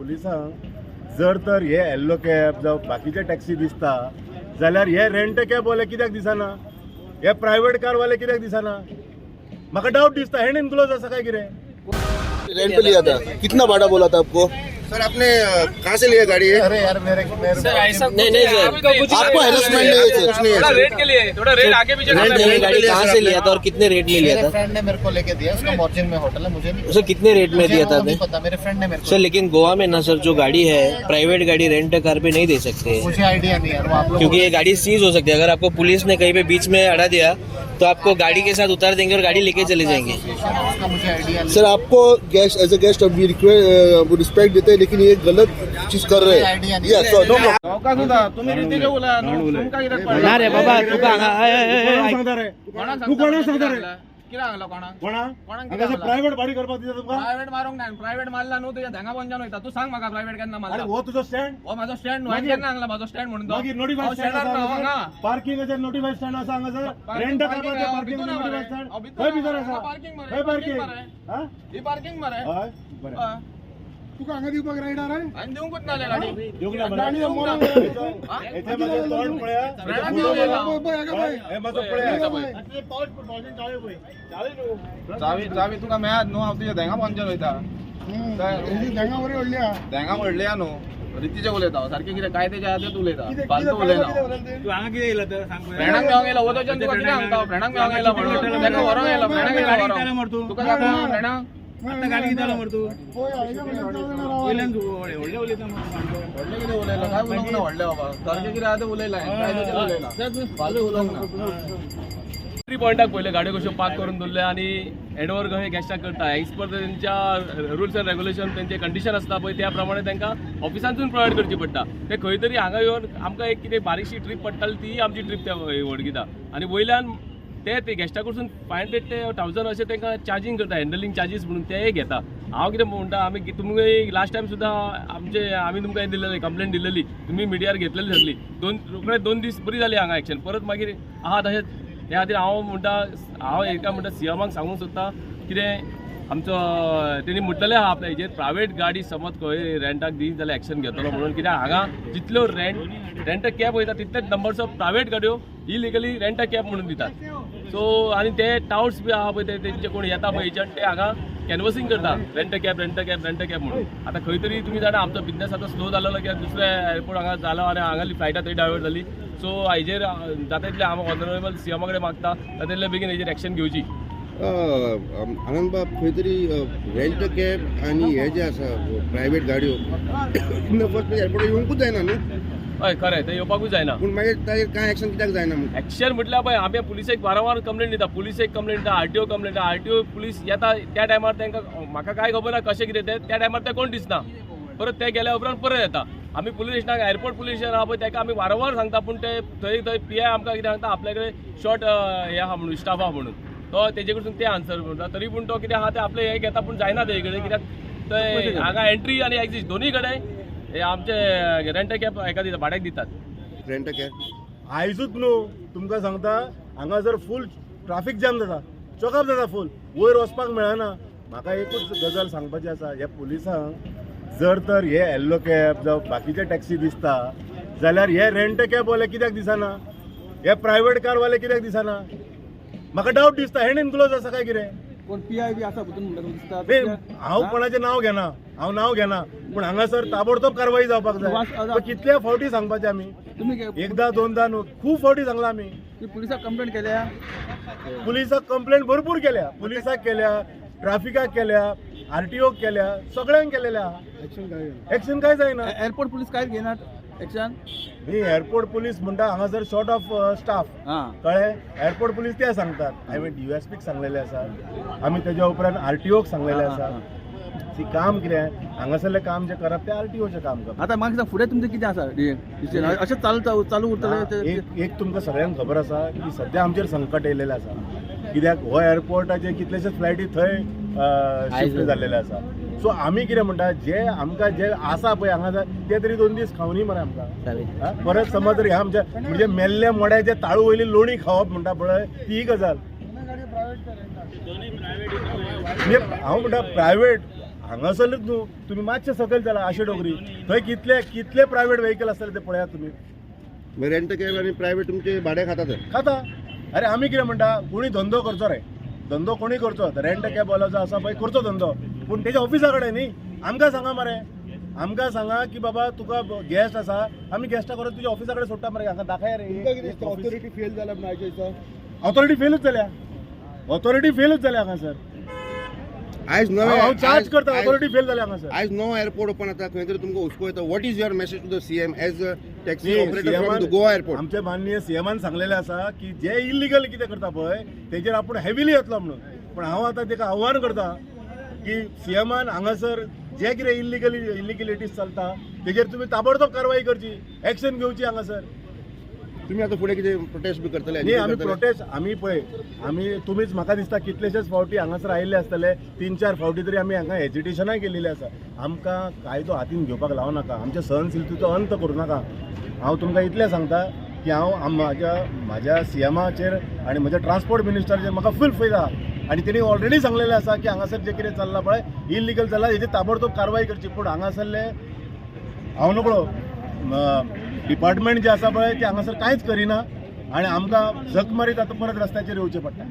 पुलिसांक जर तर हे येल्लो कॅब जावं बाकीचे टॅक्सी दिसता जाल्यार हे रेंट कॅब वाले कित्याक दिसना, हे प्रायव्हेट कार वाले कित्याक दिसना? म्हाका डावट दिसता हेण इनक्लोज आसा काय कितें. रेंट पे लिया था, कितना भाड़ा बोला था आपको? सर आपने कहाँ से लिया गाड़ी है? अरे यार मेरे सर ऐसा नहीं नहीं सर, आपको हेरासमेंट नहीं है सर। कुछ नहीं है थोड़ा सर। रेट के लिए, थोड़ा रेट आगे पीछे रेंट करना में है। गाड़ी कहाँ से लिया था और कितने रेट में लिया मेरे था? फ्रेंड ने मेरे को लेके दिया, उसका मॉर्जिन में होटल है, मुझे नहीं सर कितने रेट में मुझे दिया था वो आपने? नहीं पता, मेरे फ्रेंड ने मेरे को सर लेकिन गोवा में ना सर जो गाड़ी है प्राइवेट गाड़ी रेंट कार पे नहीं दे सकते, मुझे आइडिया नहीं यार, वो आप लोग क्योंकि ये गाड़ी सीज हो सकती है। अगर आपको पुलिस ने कहीं पे बीच में अड़ा दिया तो आपको गाड़ी के साथ उतार देंगे और गाड़ी लेके चले जाएंगे। उसका मुझे आइडिया नहीं। सर आपको guest as a guest we request respect देते हैं, लेकिन ये गलत चीज कर रहे हैं। आयडिया नाही. या सर नो प्रॉब्लम। ना रे बाबा तुका हांगा सांगता रे तू, कोणाक सांगता रे? कोणा हांगासर प्रायव्हेट भाडी करपाक दिता तुमकां? प्रायव्हेट मारूंक ना, प्रायव्हेट मारला न्हू तुज्या धेंगा पोंच्यान वयता. तूं सांग म्हाका प्रायव्हेट केन्ना अरे मारला? हो तुजो स्टँड, हो म्हाजो स्टँड न्हू, मागीर- केन्ना सांगला म्हाजो स्टँड म्हणून तो? मागीर नोटिफाय हांव स्टँड स्टँडार ना, हांव हांगा. पार्किंगाचेर नोटिफाय स्टँड आसा हांगासर, पार्किंग- रेंट पार्किंग करपाचें हांव पार्किंग भितून नोटिफाय मरे. स्टँड हांव भितून खंय भितर मरे. आसा? पार्किंग मरे, खंय पार्किंग पार्किंग मरे. हा? ही पार्किंग मरे. हय बरें. हय. तुका हांगा दिवपाक रायडर आहे? आनी दिवंकूच ना गाडी. दिवंक ना मरे. हा? हेचे म्हाजें तोंड पळया, फ्रेंडाक दिवंक येयला. हे म्हाजो पळया. चावी चावी तुका मेळत न्हू, हांव तुज्या धेंगा पोंच्यान वयता. धेंगा व्हडली आहा न्हू, रितीचें उलयता हांव, सारकें कितें कायद्याचें आहा तेंच उलयता, फालतू उलयना हांव. फ्रेंडाक मेळोंक येयला, वदोच्यान तुका कितें सांगता हांव, फ्रेंडाक मेळोंक येयला म्हणून ताका व्हरोंक येयला, फ्रेंडाक येयला व्हरोंक. तुका दाखोवंक फ्रेंडाक? व्हडलें कितें उलयला, काय उलोवंक ना व्हडलें बाबा, सारकें कितें आहा तें उलयला, कायद्याचें उलयला, फालतू उलोवंक ना. एंट्री पॉयंटाक पयले गाडयो कश्यो पार्क करून दवरले आनी हँडओवर कशें गेस्टाक करता एज पर तेंच्या रुल्स एंड रेगुलेशन, तेंचे कंडिशन आसता पळय त्या प्रमाणे तांकां ऑफिसांतून प्रोवायड करची पडटा. ते खंय तरी हांगा येवन आमकां एक कितें बारीकशी ट्रीप पडटाली ती आमची ट्रीप ते वडगिता आनी वयल्यान ते ते गेस्टा कडसून 500 ते 1000 अशें तांकां चार्जींग करता, हँडलिंग चार्जीस म्हणून तेय घेता. हांव कितें म्हणटा, आमी तुमकां लास्ट टायम सुद्दां आमचे आमी तुमकां हें दिल्लें, कंप्लेन दिल्लेली, तुमी मिडियार घेतलेली सगळी. दोन रोखडे 2 दीस बरी जाली हांगा एक्शन, परत मागीर आहा तशेंच. त्या खातीर हांव म्हणटा, हांव एका म्हणटा सीएमाक सांगूंक सोदता कितें आमचो तेणी म्हटलेलें आहा आपल्या हेजेर प्रायवेट गाडी समज खंय रेंटाक दी जाल्यार एक्शन घेतलो म्हणून. कित्याक हांगा जितल्यो रेंट कॅब वयता तितलेच नंबर्स ऑफ प्रायवेट गाडयो इलिगली रेंट कॅब म्हणून दितात. सो आनी ते टावट्स बी आहा पळय ते तेंचे कोण येता पळय एजंट ते हांगा कॅनवसींग करता rent cab rent cab rent cab म्हणून. आतां खंय तरी तुमी जाणा आमचो बिजनेस आतां स्लो जालेलो कित्याक दुसरे एअरपोर्ट हांगा जालो आनी हांगाली फ्लायटां थंय डायवर्ट जाली. सो हाजेर जाता तितलें हांव ऑनरेबल सीएमा कडेन मागता जाता तितले बेगीन हेजेर एक्शन घेवची. आनंद बाब, खंय तरी रेंट कॅब आनी हे जे आसा प्रायवेट गाडयो इन the first place एअरपोर्टार येवंकूच जायना न्हू? हय खरें, तें येवपाकूच जायना. पूण मागीर ताजेर कांय एक्शन कित्याक जायना? एक्शन म्हटल्यार पळय आमी पुलिसेक वारंवार कंप्लेन दिता, पुलिसेक कंप्लेन दिता, आरटीओ कंप्लेन दिता. आरटीओ पुलीस येता त्या टायमार तांकां म्हाका कांय खबर ना कशें कितें तें, त्या टायमार ते कोण दिसना, परत ते गेल्या उपरांत परत येता. आमी पुलीस स्टेशनाक एअरपोर्ट पुलीस स्टेशन आहा पळय ताका आमी वारंवार सांगता, पूण ते थंय थंय पी I आमकां कितें सांगता आपल्या कडेन शॉर्ट हे आहा म्हणून, स्टाफ आहा म्हणून, तो तेजे कडसून ते आन्सर म्हणटा. तरी पूण तो कितें आहा तें आपलें हें घेता, पूण जायना तेजे कडेन कित्याक थंय हांगा एंट्री आनी एक्झीट दोनूय कडेन हे आमचे रेंट कॅब हेका दिता, भाड्याक दितात. रेंट कॅब आयजूच न्हू तुमकां सांगता हांगासर फूल ट्राफीक जाम जाता, चॉकअप जाता फूल, वयर वचपाक मेळना. म्हाका एकूच गजाल सांगपाची आसा, ह्या पुलिसांक जर तर हे येल्लो कॅब जावं बाकीचे टॅक्सी दिसता जाल्यार हे रेंट कॅब वाले कित्याक दिसना, हे प्रायव्हेट कार वाले कित्याक दिसना? म्हाका डावट दिसता हेण इनक्लोज आसा काय कितें. कोण पी I बी आसा भितून म्हणटा तुका दिसता? न्ही, हांव कोणाचें नांव घेना, हांव नांव घेना, पूण हांगासर ताबडतोब कारवाई जावपाक जाय. कितल्या फावटी सांगपाचें आमी, तुमी एकदा दोनदा न्हू, खूब फावटी सांगलां आमी. पुलिसाक कंप्लेंट केल्या? पुलिसाक कंप्लेंट भरपूर केल्या, पुलिसाक केल्या, ट्राफिकाक केल्या, आरटीओक केल्या, सगळ्यांक केलेल्या आहा. एक्शन काय जायना. एअरपोर्ट पुलीस कांयच घेनात एक्शन? न्ही, एअरपोर्ट पुलीस म्हणटा हांगासर शॉर्ट ऑफ स्टाफ, कळ्ळें? एअरपोर्ट पुलीस ते सांगतात. हांवें डीएसपीक सांगलेलें आसा, आमी तेज्या उपरांत आरटीओक सांगलेलें आसा. ती काम कितें हांगासरलें काम जें करप तें आरटीओचें काम करप. आतां म्हाका सांग फुडें तुमचें कितें आसा डिसिजन? अशें चालू चालू उरतलें? एक एक तुमकां सगळ्यांक खबर आसा की सद्या आमचेर संकट येयलेलें आसा, कित्याक हो एअरपोर्टाचे कितलेशेच फ्लायटी थंय शिफ्ट जाल्लेले आसा. सो आमी कितें म्हणटा, जे आमकां जे आसा पळय हांगा ते तरी 2 दीस खावनी मरे आमकां. परत समज जर ह्या आमच्या म्हणजे मेल्ल्या मोड्याच्या ताळू वयली लोणी खावप म्हणटा पळय ती गजाल. म्हणजे हांव म्हणटा प्रायवेट हांगासरच न्हू, तुमी मातशे सकयल चला आशे डोंगरी, थंय कितले कितले प्रायवेट व्हेकल आसतले ते पळयात तुमी. रेंट कॅब आनी प्रायवेट तुमचे भाडे खाता ते. खाता. अरे आमी कितें म्हणटा, कोणी धंदो करचो रे, धंदो कोणी करचो, रेंट कॅब वालो जो आसा पळय करचो धंदो, पूण तेच्या ऑफिसा कडेन न्ही. आमकां सांगा मरे, आमकां सांगा की बाबा तुका गॅस्ट आसा, आमी गॅस्टा करून तुज्या ऑफिसा कडेन सोडटा मरे. हांगा दाखय रे. ऑथॉरिटी फेल जाला म्हणून आयच्या दिसा. ऑथॉरिटी फेलूच जाल्या, ऑथॉरिटी फेलूच जाल्या हांगासर. आयज नवे हांव चार्ज करता, ऑथॉरिटी फेल जाल्या हांगासर. आयज नवो एअरपोर्ट ओपन जाता, खंय तरी तुमकां हुस्को येता. What is your message to the CM as a taxi operator from the Goa airport? आमचे माननीय सीएमान सांगलेले आसा की जे इलिगल कितें करता पळय तेजेर आपूण हेविली येतलो म्हणून. पण हांव आतां तेका आव्हान करता की सीएमान हांगासर जे कितें इलिगलिटीज चलता तेजेर तुमी ताबडतोब कारवाई करची, एक्शन घेवची हांगासर. तुम्ही आता फुडें कितें प्रोटेस्ट बी करतले? न्ही, आमी प्रोटेस्ट आमी पळय, आमी तुमीच म्हाका दिसता कितलेशेच फावटी हांगासर आयिल्ले आसतले, 3-4 फावटी तरी आमी हांगा एजिटेशनाय केलेली आसा. आमकां कायदो हातीन घेवपाक लावं नाका, आमच्या सहनशीलतेचो अंत करूं नाका. हांव तुमकां इतलें सांगता की हांव म्हाज्या म्हाज्या सीएमाचेर आनी म्हज्या ट्रान्सपोर्ट मिनिस्टराचेर म्हाका फूल फेथ आहा, आनी तेणी ऑलरेडी सांगलेलें आसा की हांगासर जें कितें चल्लां पळय इलिगल चल्लां हेजेर ताबडतोब कारवाय करची. पूण हांगासरले हांव नकळो डिपार्टमेंट जें आसा पळय ते हांगासर कांयच करिना आनी आमकां झक मारीत आतां परत रस्त्याचेर येवचें पडटा.